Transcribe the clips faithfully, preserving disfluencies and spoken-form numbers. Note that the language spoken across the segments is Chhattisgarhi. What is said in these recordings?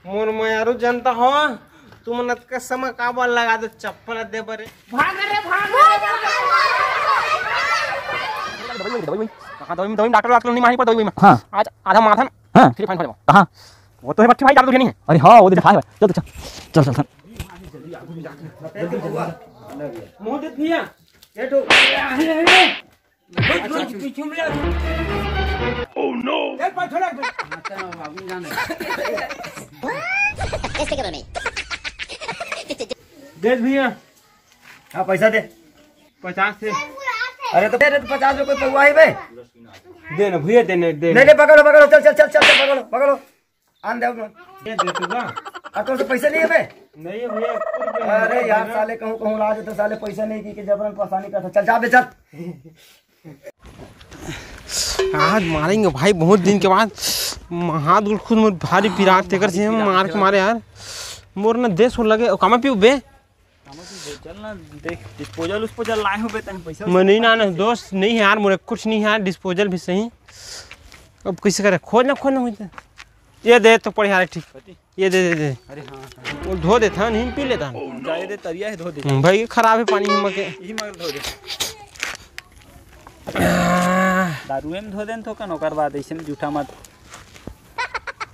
मोर मयारू जनता हो, तुमन अतका समय काबर लगा दे चप्पल दे बरे? भाग रे, भाग रे, भाग रे। कहाँ दवाई में, दवाई में डॉक्टर, डॉक्टर नहीं मानी पर दवाई में। हाँ। आज आधा माथा ना, हाँ। फिर फाइन हो जाओ। कहाँ? वो तो है बच्चे भाई, ज्यादा दुखे नहीं है। अरे हाँ, वो दिन भाई, चल तो चल, चल, चल, चल। मुंह देख भैया। ये तो, अरे, अरे। देख भैया। हाँ, पैसा दे। पचास से। अरे तो दे रे, तो पचास रुपये पौवा ही बे। दे ना भैया, दे ना, दे नहीं, ना। नहीं, पकड़ो, पकड़ो, चल, चल, चल, चल, चल, पकड़ो, पकड़ो। आन दे अब। ये दे तू ना। आ, तोर से पैसे नहीं है बे? नहीं है भैया, एक रुपया नहीं है। अरे यार, साले कहूँ, कहूँ ला देते, साले पैसा नहीं की के जबरन परेशानी करता। चल, जा बे, चल। आज मारेंगे भाई, बहुत दिन के बाद। हाथ गोड़ खुद मोर भारी पिरात, तेकर से हम मार के मारे यार। मोर ना देश हो लगे, ओ, कामा पीऊ बे? कामा पीऊ बे? चल ना, देख, डिस्पोजल उसपोजल लाए हो बे, तने पैसा मैं नहीं ना, ना, दोस्त नहीं है यार, मोर कुछ नहीं है यार, डिस्पोजल भी सही। अब कैसे करे? खोज ना, खोज ना, खोज ना। ये दे तो पड़े यार, ठीक। कथी? ये दे, दे, दे। अरे हाँ, हाँ। वो धो देता, नहीं पी लेता। जाए दे, तरिया है, धो दे। हम्म, भाई, ये खराब है पानी, हिम्मत के। यही मगर धो दे। दारुए में धो देन तो कन, ओकर बाद ऐसे में जूठा मत।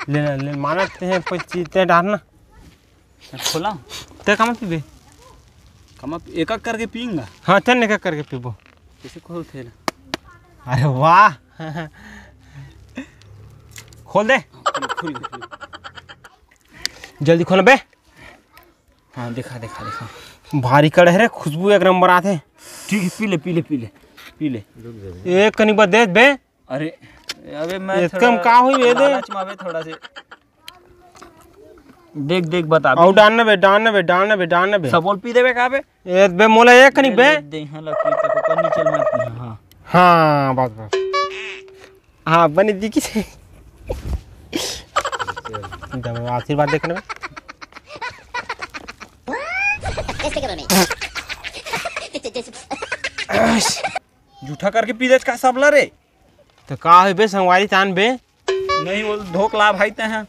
ले ना, ले, मानत हैं, कोई चीज ते डालना। खोला? ते कामा पीबे? कामा पी-, एक एक करके पीऊंगा। हाँ, चल, एक एक करके पीबो। कैसे खोलते हैं? अरे वाह। खोल दे। खुल गया, खुल गया। जल्दी खोल बे। हाँ, दिखा, दिखा, दिखा। भारी कड़ा है रे, खुशबू एक नंबर आथे। ठीक है, पी ले, पी ले, पी ले, पी ले। एक कनी बस दे बे। अरे, अबे मैं इसका थोड़ा हम का होई बे दे? लालच में अबे थोड़ा से। देख, देख, बता बे। अउ डालना बे, डालना बे, डालना बे, डालना बे। सब बोल पी देबे का बे? ए बे, मोला एक कनी बे। दे, हाँ, लकी तक ऊपर नीचे मत पी, हाँ। हाँ, बस, बस। हाँ, बने दिखी से। दे, आशीर्वाद देख ना बे। जूठा करके पी देत का सबला रे? तो का होई बे, संगवारी तान बे? नहीं, वो धोक ला भाई ते हैं।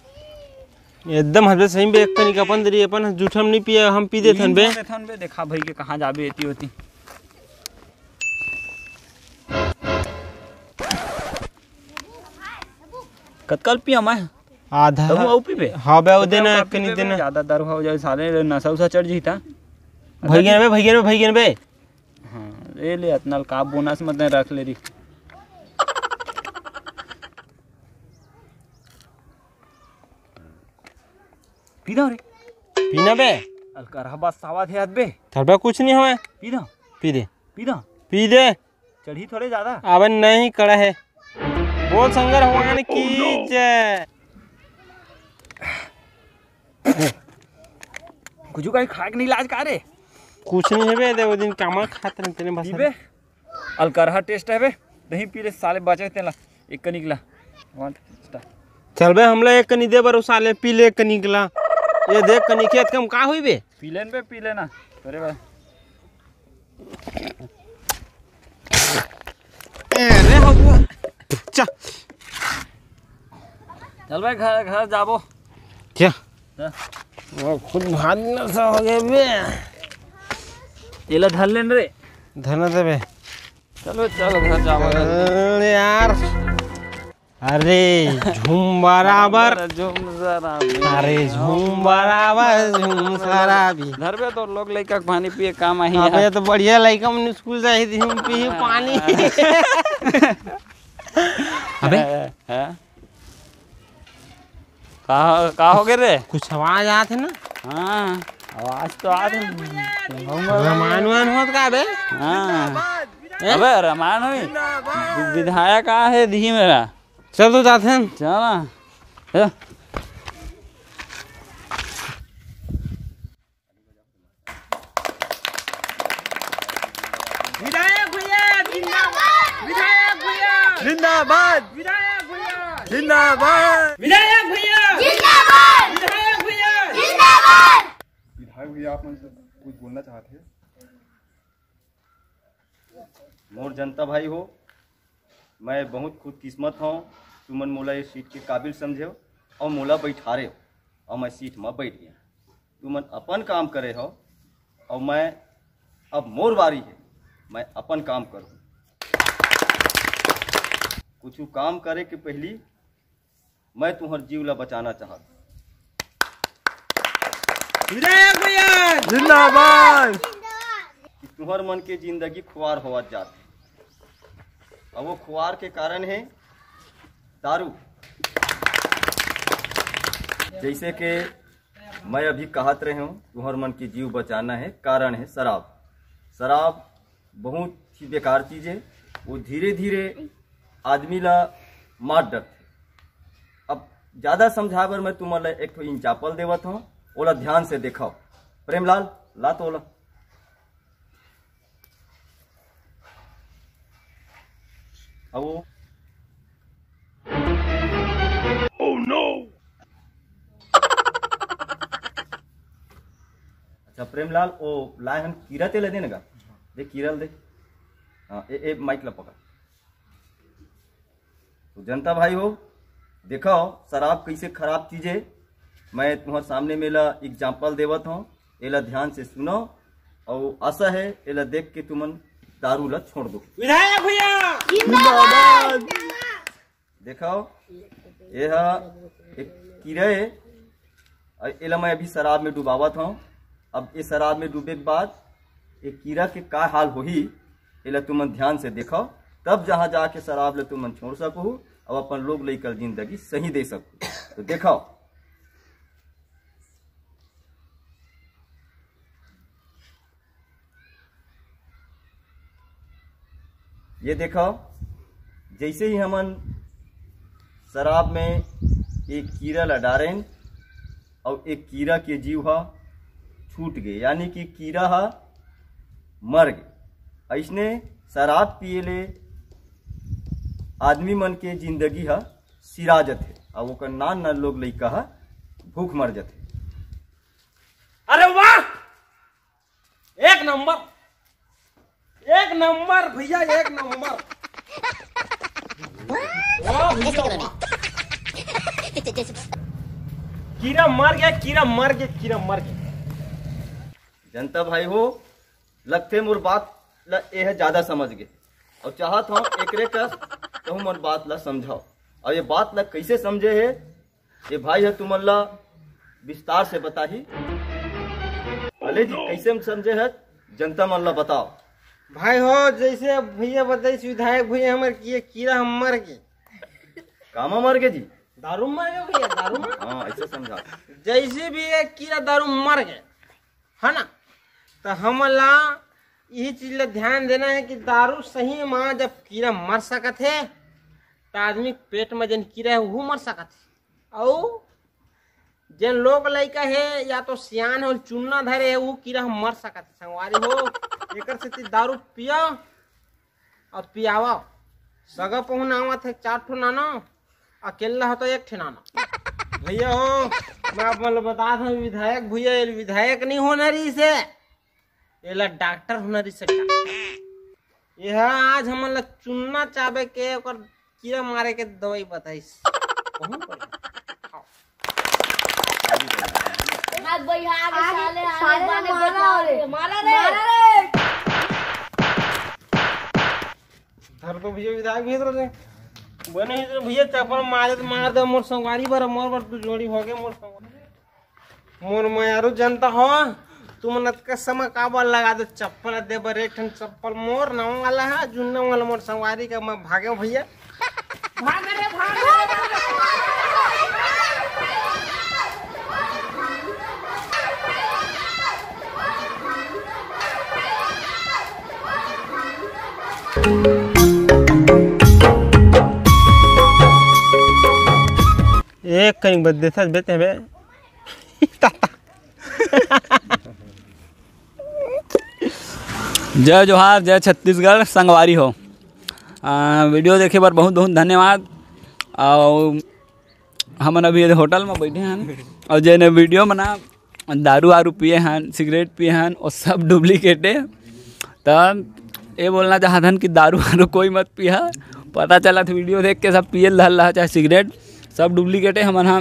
एकदम हद बे, सही बे, एक कनिक अपन दरी, अपन जूठम नहीं पिए, हम पी देथन बे। पी देथन बे, देखा भाई के कहाँ जाबे एती ओती। कतकल पिया मैं? आधा। तहु अउ पीबे? हाँ बे, वो तो देना, कम एक कनिक पीबे, देना। ज्यादा दारू हो जाए, साले नशा उशा चढ़ जही ता। भैया बे, भैया बे, भैया बे। हाँ, ले ले, अतना ल का बोनस में तैं रख ले रही। पी दो रे। पीना बे? अलकरहा बस सावा थे हाथ बे। थरबा कुछ नहीं होए। पी दो। पी दे। पी दो। पी दे। चढ़ी थोड़े ज्यादा। अबे नहीं कड़ा है। बोल शंकर भगवान की जय। कुछ कहीं खाए के नहीं लाज का रे? कुछ नहीं है बे, दे वो दिन कामा खात रहते ने बस। पीबे? अलकरहा टेस्ट है बे। नहीं पी ले साले, बचे तेला। एक कनिक ला। One star। चल बे, हमला एक कनी दे बर, साले पी ले एक कनिक ला। ये देख कनिक खेत कम का हुई बे? पी लेन बे, पी लेना। अरे बे। ए, रे हबुआ। चा। चल बे, घर, घर जाबो। क्या? हाँ। वो खुद भारी नशा हो गया बे। एला धर लेन रे। धर ना दे बे। चलो, चलो, घर जाबो। चल यार। अरे, झूम बराबर। झूम जरा भी। अरे, झूम बराबर, झूम शराबी। धरबे तो लोग लइका के पानी पिए काम आही अबे यार। तो बढ़िया लइका मन स्कूल जाही, झूम पीही पानी। अबे। हाँ? का, का हो गए रे? कुछ आवाज आत है ना? हाँ, आवाज तो आत है। रामायण वायन होत का बे? हाँ। हैं? अबे रामायण होई। विधायक आ है दी मेरा। चल तो जाते हैं। चल ना। ए। विधायक भैया जिंदाबाद। विधायक भैया जिंदाबाद। विधायक भैया जिंदाबाद। विधायक भैया जिंदाबाद। विधायक भैया जिंदाबाद। विधायक भैया, आप मन से कुछ बोलना चाहते हैं? मोर जनता भाई हो, मैं बहुत खुदकिस्मत हौं, तुमन मोला ये सीट के काबिल समझेव और मोला बैठारेव। अउ मैं सीट म बइठ गेंव। तुमन अपन काम करे हव, अउ मैं, अब मोर बारी हे, मैं अपन काम करहूं। कुछू काम करे के पहिली मैं तुंहर जीव ला बचाना चाहत हंव। विधायक भैया जिंदाबाद। कि तुंहर मन के जिंदगी खुवार होवत जात हे। अब वो खुवार के कारण हे दारू। जइसे कि मैं अभी कहत रहेंव, तुंहर मन के जीव बचाना हे, कारण हे शराब। शराब बहुत ही बेकार चीज हे, वो धीरे धीरे आदमी ला मार डरथे। अब ज्यादा समझाय बर मैं तुमन ला एक ठो example देवत हंव, ओला ध्यान से देखव। प्रेमलाल, ला तो ओला। अब वो अच्छा प्रेमलाल, ओ लाय हन कीरा तेला दे न गा। दे कीरा ल दे। हाँ, ए, ए माइक ला पकड़। तो जनता भाई हो, देखव शराब कइसे खराब चीज हे। मैं तुंहर सामने में एला example देवत हंव, एला ध्यान से सुनव, अउ आशा हे एला देख के तुमन दारू ला छोड़ दो। विधायक भैया जिंदाबाद। देखव, ये हा एक कीरा हे, अउ एला मैं अभी शराब में डुबावत हंव। अब ये शराब में डूबे के बाद ये कीरा के का हाल होही, एला तुमन ध्यान से देखव, तब जहां जाके शराब ले तुमन छोड़ सकहू, अउ अपन लोग लइका ल जिंदगी सही दे सकहू। तो देखव, ये देखव, जइसे ही हमन शराब में एक कीरा ला डारेन अउ एक कीरा के जीव हा छूट गे, यानी कि कीरा हा मर गे। अइसने शराब पिए ले आदमी मन के जिंदगी हा सिरा जथे, अउ ओकर नान नान लोग लइका हा भूख मर जथे। अरे वाह, एक नंबर, एक नंबर भैया, एक नंबर। वाह भैया, वाह। कीरा मर गे, कीरा मर गे, कीरा मर गे। जनता भाई हो, लगथे मोर बात ला एह ज्यादा समझ गे, अउ चाहत हंव एकरे कस कहूं मोर बात ला समझव। अउ ये बात ला कइसे समझे हे, ये भाई ह तुमन ला विस्तार से बताही। भले जी, कइसे समझे हे, जनता मन ला बताव। भाई हो, जइसे भैया बताइस, विधायक भैया हमर, कि ये कीरा ह मर गे। कामा मर गे जी? दारू म मर गे भैया, दारू म। हाँ, अइसे समझा। जइसे भी ये कीरा दारू म मर गे, है ना, त हमन ला इही चीज ला ध्यान देना हे कि दारू सही म जब कीरा मर सकत हे, त आदमी के पेट म जेन कीरा हे, उहू मर सकत हे। अउ जेन लोग लइका हे या तो सियान हे, चुन्ना धरे हे, उ कीरा ह मर सकत हे। संगवारी हो, एकर सेती दारू पिया अउ पियावा। सगा पहुना आवत हे, चार ठो नाना, अकेला हो तो एक ठे नाना। भैया हो, मैं आप मन ल बतात हंव, विधायक भैया, ये विधायक नहीं होना रहिस हे, एला डॉक्टर होना रहिस हे, डॉक्टर। ये ह आज हमन ला चुन्ना चाबे के ओकर कीरा मारे के दवाई बताइस। बहुत बढ़िया। खाओ। भाग भाई, भाग, आगे साले, आगे साले ने बाने मारा बेटा, रे। मारा रे। मारा रे। धर तो भैया, विधायक भैया, तेरा दे। बने ही तो भैया, चप्पल मारे तो मार दे, मोर संगवारी बर, मोर बर तू जोड़ी हो गए, मोर संगवारी। मोर मयारू जनता हो, तुमन अतका समय काबर लगा दे? चप्पल दे बर, एक ठन चप्पल मोर नवा वाला है, जुन्ना वाला मोर संगवारी का, मैं भागे भैया। भाग रे, भाग रे, भाग रे। एक कहीं बद देता बेते हमें। जय जोहार, जय छत्तीसगढ़, संगवारी हो। आ, वीडियो देखे बर बहुत बहुत धन्यवाद। अउ हमन अभी ये होटल में बैठे हन अउ जेने वीडियो में ना दारू वारू पिए हन, सिगरेट पिए हन, वो सब डुप्लीकेट हे। त ये बोलना चाहत हन कि दारू वारू कोई मत पिया। पता चला था वीडियो देख के सब पिए लहल रहा, चाहे सिगरेट, सब डुप्लीकेट हे। हमन हा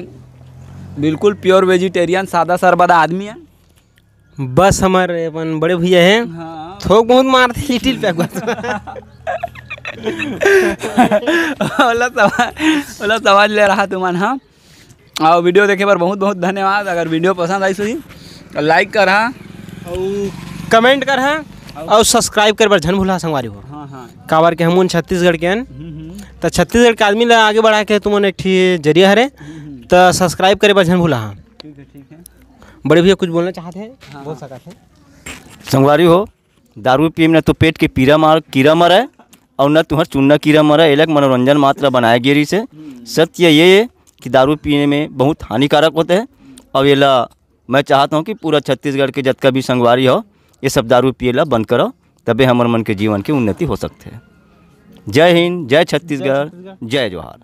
बिल्कुल pure vegetarian, सादा सरबदा आदमी है। बस हमर अपन बड़े भैया हैं, हाँ। थोक बहुत मारते, little pack बस। ओला समझ, ओला समझ ले रहा तुमन, हाँ। अउ video देखे बर बहुत बहुत धन्यवाद। अगर video पसंद आइस होही तो like करहा, अउ comment करहा, अउ subscribe करे बर झन भूलहा संगवारी हो। हाँ, हाँ। काबर के हमन छत्तीसगढ़ के हन, हम्म, हम्म। त छत्तीसगढ़ के आदमी ला आगे बढ़ाए के तुमन एक ठी जरिया हरे, हम्म, हम्म। त subscribe करे बर झन भूलहा। ठीक है, ठीक है। बड़े भैया कुछ बोलना चाहत हे? हाँ, बोल हाँ। सकत हे। संगवारी हो, दारू पिए में न तो पेट के पीरा मार, कीरा मरे, अउ न तुहर चुन्ना कीरा मरे, एला एक मनोरंजन मात्र बनाए गे रिहिस हे। हम्म। सत्य ये हे कि दारू पीने में बहुत हानिकारक होथे, अउ एला मैं चाहत हूँ कि पूरा छत्तीसगढ़ के जतका भी संगवारी हो, ये सब दारू पिए ला बंद करो, तबे हमर मन के जीवन के उन्नति हो सकथे। जय हिंद, जय छत्तीसगढ़, जय छत्तीसगढ़। जय जोहार।